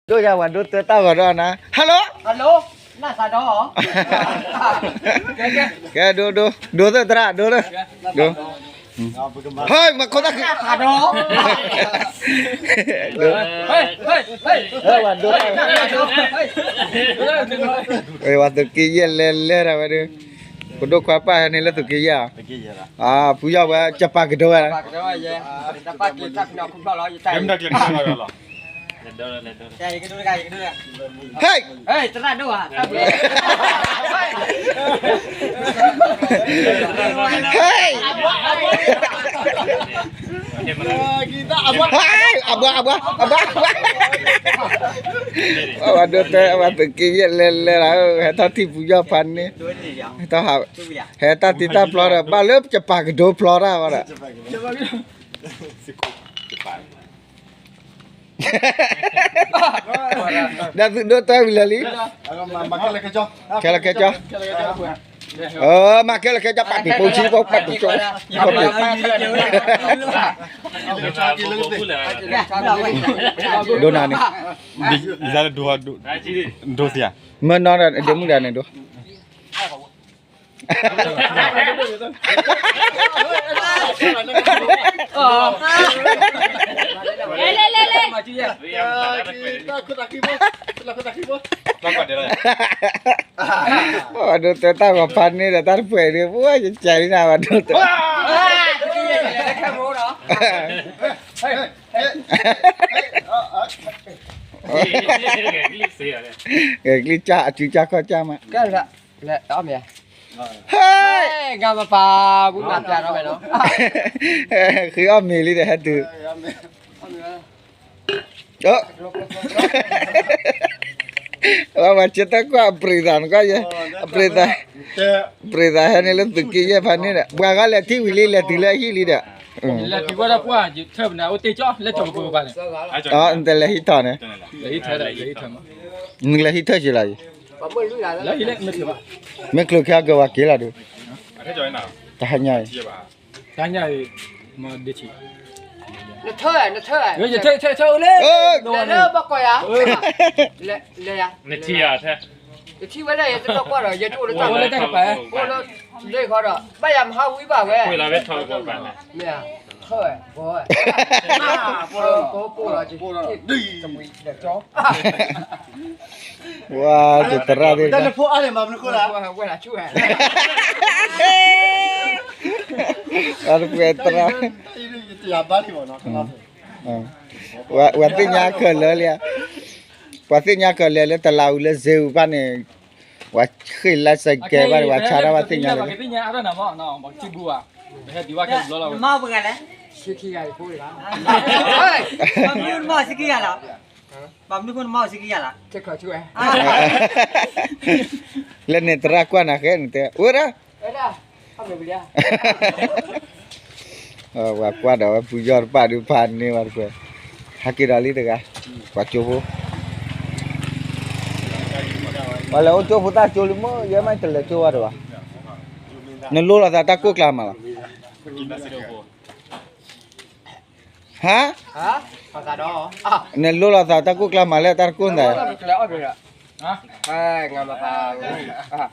ဒိၣ်ယၤဝဲဒိၣ်တၢ်ဂီၤဒီးနၤ hello hello ကဲ ဒိၣ်ဒိၣ် ဒိၣ်သၢသရၣ် ဒိၣ်သၢ ဒိၣ် ဟဲ မၤခိၣ်သၣ်ခံ ဒိၣ် ဝဲဒိၣ် ဝဲသုးက့ယဲၢ်လဲၤလဲၤဒၣ်ဝဲဒၣ် ပဒိၣ်ခွါပၢ်ဟဲန့ၣ်လၢသုးက့ယဲၢ် ဖုယီၢ်ဝဲကပာ်ကဒိဝဲ ဟဲ ဟဲ အဘှါ အဘှါ အဘှါ အဘှါ အဘှါ အဝဲဒိၣ်တဲ အဝဲသုးက့ယဲၢ်လဲၤလဲၤလီၤ ဟဲထီၣ်ထံၣ်ဖုယီၢ်ဖးန့ၣ် ဟဲထီၣ်ဟး ဟဲတၢ်တံၢ်တၢ်ဖျီဒီး ဘၣ်လၢကပာ်ကဒိဖျီတၢ်ဝဲဒီး ဒီးသုဒိၣ်တဲဝံၤလၢာ်လံ ခဲလၢာ်ခဲဆ့ မၤခဲလၢာ်ခဲဆ့ ပာ်တံၤပိဆံ ပာ်တံၤကၠိ ဒိၣ်နၤန့ၣ် ဒိၣ်သံ မ့ၢ်နီၢ်ဒီး ဒ့မုၣ်ဒီးန့ၣ်ဒိၣ် ပှၤဒိၣ်တဲတၢ်ဂီၤဖးန့ၣ်ဒီး တၢ်တပှဲၤဒံး ပှၤယကဲၤလံနၤ ပှၤဒိၣ်တဲ ဂဲၤကလံၣ်ကၢ် အစုကၢ်ခီၣ်ကၢ်မး ဟဲ ဂၤမပာ် ဘူးမၤပျၢ်ထီၣ်ဝဲလီၤ ဃ့အီၣ်မ့ၤလံဒီး ဟဲတုၤ ပှၤဆၢထၢၣ်ကွၢ်အပြံသးနကွၢ်ယဲ အပြံသး ပြံသးဟဲန့ၣ်လၢသုးက့ယဲၢ်ဖးန့ၣ်ဒီး ပှၤဂၤလဲၤထံၣ်ဝံၤလံ လဲၤတုၤလၢအဟံၣ်လံဒီး လဲၤတုၤဝဲဒၣ်ပှၢ် ယထၢၣ်ပနၢ်အိၣ်တ့ၢ်ကၠီ လၢကၠီပကိးပၤန့ၣ် နတလဲၤဟံးထီၣ်န့ၣ် နကလဲၤဟံးထၢၣ်က့ၤလီၤ မ့ၢ်ချုးခဲအက့ၤဝဲက့ၤလီၤဒုး တဟါညါအံၤ တဟါညါအံၤ မ့ၢ်ဒ့ဆံး နထၢၣ် နထၢၣ် ယထၢၣ် ထၢၣ် ထၢၣ်အိၣ်လၢ လဲၤလၢဘၣ်ကီၢ်ယၤ လဲၤယၤ နထံၣ်ယၤထဲ ယထံၣ်ဝဲဒၣ် ယတလိၣ်ကွၢ်ဒီး ယကအိၣ်လၢတၢ်ကပၤ အိၣ်လၢလၢခီဒီး ဘၣ်ယၤမဟါဝံၤဘၣ်ဝဲ မ့ၢ် ထၢၣ်ဝဲ ဘီဝဲ ဘီလီၤ ကၠီ ဝါ တသရၣ်သ့ၣ်တဖၣ် အတပှဲၤသရၣ် ဝဲသ့ၣ်ညါကလၢာ်လံဧါ ပှၤသ့ၣ်ညါကလၢာ်လၢတလးအူလၢစ့အူဘၣ်န့ၣ် ပှၤဃ့ၢ်လၢစကဲဘၣ်န့ၣ် ပှၤဆါတၢ်ဘၣ်သ့ၣ်ညါလၢ မၤပှဲၤဂၤလဲၣ် ဆံခံဂၤလီၤ ဘၣ်မနုၤဖိနမၤဆံခံဂၤလီၤ လၢန့ၣ်သရၣ်ကွၢ်နၤဃဲန့ၣ်တဲ အိၣ်ဒၣ် ပှၤကွၢ်ဒီးဝဲဖုယီၢ်တပာ်ဒုးဖးန့ၢ်ဝဲတကွဲး ဟဲက့ၤဒီးလံတဂၤ ပှၤကၠိဖိ ပှၤလဲၤအိၣ်ကၠိဖိသၣ်ကၠိလံမ့ၢ် ယဲမ့ၢ်တလဲၤကၠိဝဲတဘၣ် နလိလီၤသးတၢ်ကိၢ်ကျါမးလီၤ ဟါ နလိလီၤသးတၢ်ကိၢ်ကျါမးလၢတၢ်တကိၢ်နသး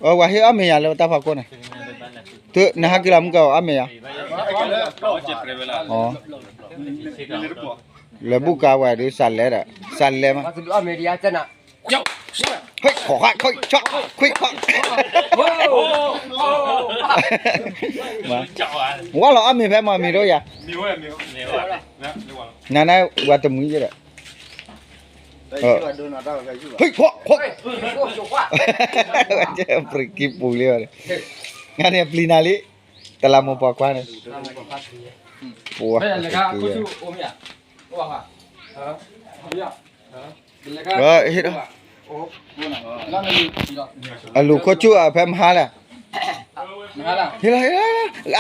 ဝဲဟ့ၣ်အီၣ်မ့ၤယၤလၢတၢ်ဖီခိၣ်န့ၣ် နဟဲက့ၤလီၤမုၢ်ကီးအီၣ်မ့ၤယၤ လဲၤဘူၣ်ကါဝဲဒုး စးလဲဒီး စးလဲမး ဝါလီၤအီၣ်မ့ၤဖဲမၤမ့ၤဒိၣ်ယၤ နနဝဲတမှံၤယဲဒီး ပရံကံပူၤလံဝဲ နန့ၣ်ပျံၤနၤလံ တလးမိၢ်ပှၤကွၢ်န့ၣ် ပှၤ ဟ့ၣ်ဒီး အလူၤခိၣ်ဆူၣ်အဖဲမဟါလဲၣ် ဟ့ၣ်လီၤ ဟ့ၣ်လီၤ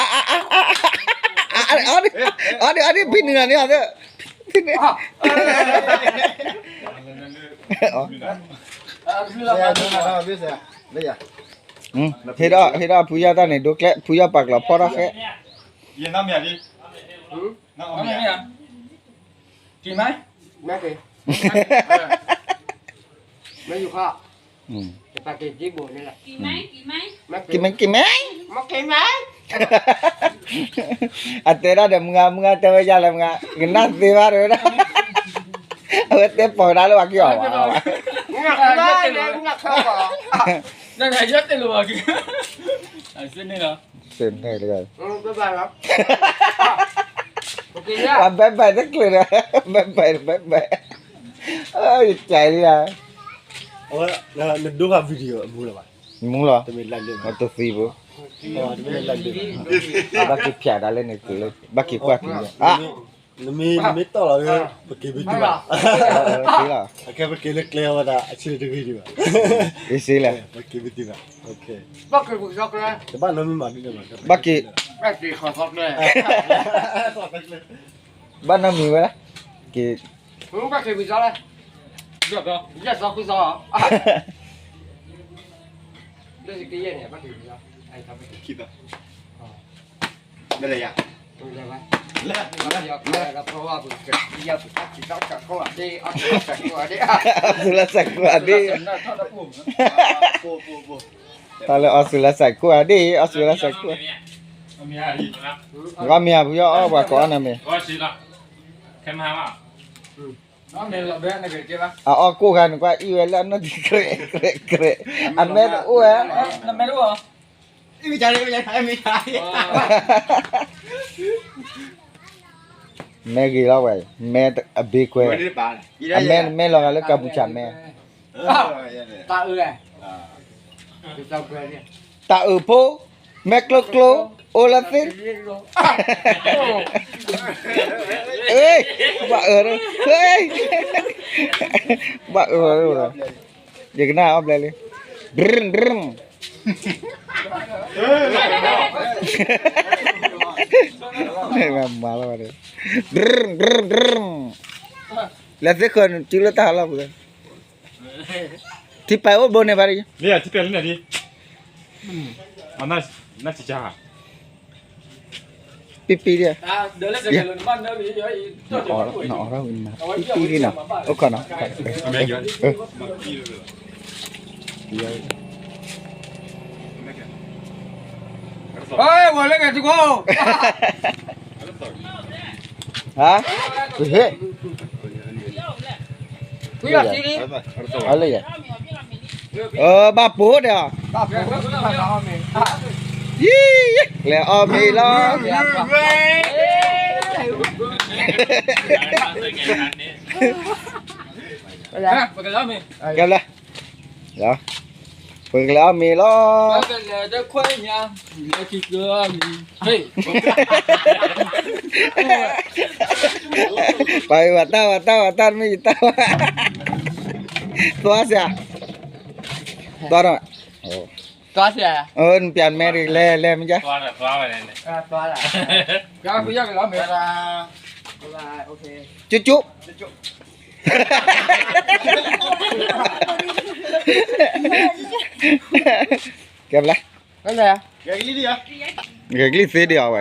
အဒံအဒံ ဖံနုာ်နၤန့ၣ် ဖံနုာ် ဟ့ၣ်ဒီး ဟ့ၣ်ဒီးဖုယီၢ်တၢ်န့ၣ် ဒိကျဲ ဖုယီၢ်ပာ်ကျီၤဖီၣ်ထီၣ်ဃဲ ယနမ့ၢ် ကံမး မ့ၢ်က့ၤ က့ၤမဲ က့ၤမဲ အတဲဒၣ်ဒီးမုၢ်ဂၤ မုၢ်ဂၤတဲဝဲယၤလၢ မုၢ်ဂၤ ကနၣ်သ့ဘၣ်တဲဝဲဒၣ်, အဝဲတဲပိာ်ကဒါလၢပှၤက့ၤအီၤဘၣ်, တဂၤ, ဘဲဘဲတကျၢၤဒီး, ဘဲဘဲ, ဘဲဘဲ, ယကလံၤ, နဒိဃာ် video အမူလီၤဘၣ်, မူလီၤ, တသံဘၣ်, ဘၣ်က့ၤဖျါဒၣ်လၢန့ၣ်, ဘၣ်က့ၤကွၢ်က့ၤ, နမ့ၢ်တီၢ်လီၤ, ပက့ၤမ့ၢ်တုၤဘၣ်, ပက့ၤလၢကျဲဝဲဒၣ် အဆံတဂ့ၤဒံးဘၣ်, အ့ၣ်စ့လဲၣ်, ပက့ၤမ့ၢ်တုၤဘၣ်, တဘၣ်နီတမံၤမး, ဘၣ်က့ၤ, ဘၣ်နီတမံၤဝဲ, က့ၤ, ဘၣ်က့ၤ, အီၣ်ဆူၣ်လၢစဲးကိးဂၤဒ့ၣ်, အီၣ်ဆူၣ်လၢစဲးကိးဂၤဒ့ၣ်, အီၣ်ဆူၣ်လၢစဲးကိး, ဂီၢ်မ့ၢ်ဧါ ဖုယီၢ်အီၣ်ပှၤကိးအီၣ်နမ့ၢ်, အအီၣ်ကိၢ်ဂၤန့ၣ် ကွၢ်အံၣ်ဝဲလၢအနီၢ်တံၤ ကြဲးကြဲးကြဲး, အမဲတအိၣ်ဧါ, မဲဂ့ၤလီၤဝဲ, မဲအဘ့ကွဲ, အမဲ မဲလီၤဂာ်လၢကၢ်ပူၤစၢ်မဲ, တၢ်အၢၣ်ဖိ, မဲကျိကျိ, အိၣ်လၢသ့, ဘၣ်အၢၣ်, ဘၣ်အၢၣ်, ယကနၣ်အီၣ်ဘျဲၣ်လံ, ဒြံၣ်ဒြံၣ်, မၤလီၤ, ဒြံၣ်ဒြံၣ်ဒြံၣ်, လဲၤသ့ဃၢၤနစုလၢတၢ်ဟးလီၤပူၤ, ထံပာ်အိၣ်ဘိန့ၣ်ဘၣ်, ပံပံဒ်, နအီၣ်ထီၣ်ဝံၤနၤ, ပံပံဒ်နီၤ, အိၣ်ခီနီၤ, ဝဲလၢကဲၤထူကိၣ်, ဟဲ, အလၢယဲ, အဘၣ်ပိာ်ဒီး, ယံၤ, လဲၤအီၣ်မ့ၤလီၤ, ကဲလၢ, ပကလဲၤအီၣ်မ့ၤလီၤ, ပှၤဝဲတၢ်ဝဲတၢ်ဝဲတၢ်တမ့ၢ်ယတၢ်ဝဲ, သွားစရာ, သွားတော့, သွားစရာ, နပြန်မယ်, လဲၤလဲၤမ့ၢ်က, သွားတာ, သွားတာ, ကျိကျိ, ကဲဘျာ, ဂဲၤကလံၣ်သ့ဒံးအီၤဝဲ,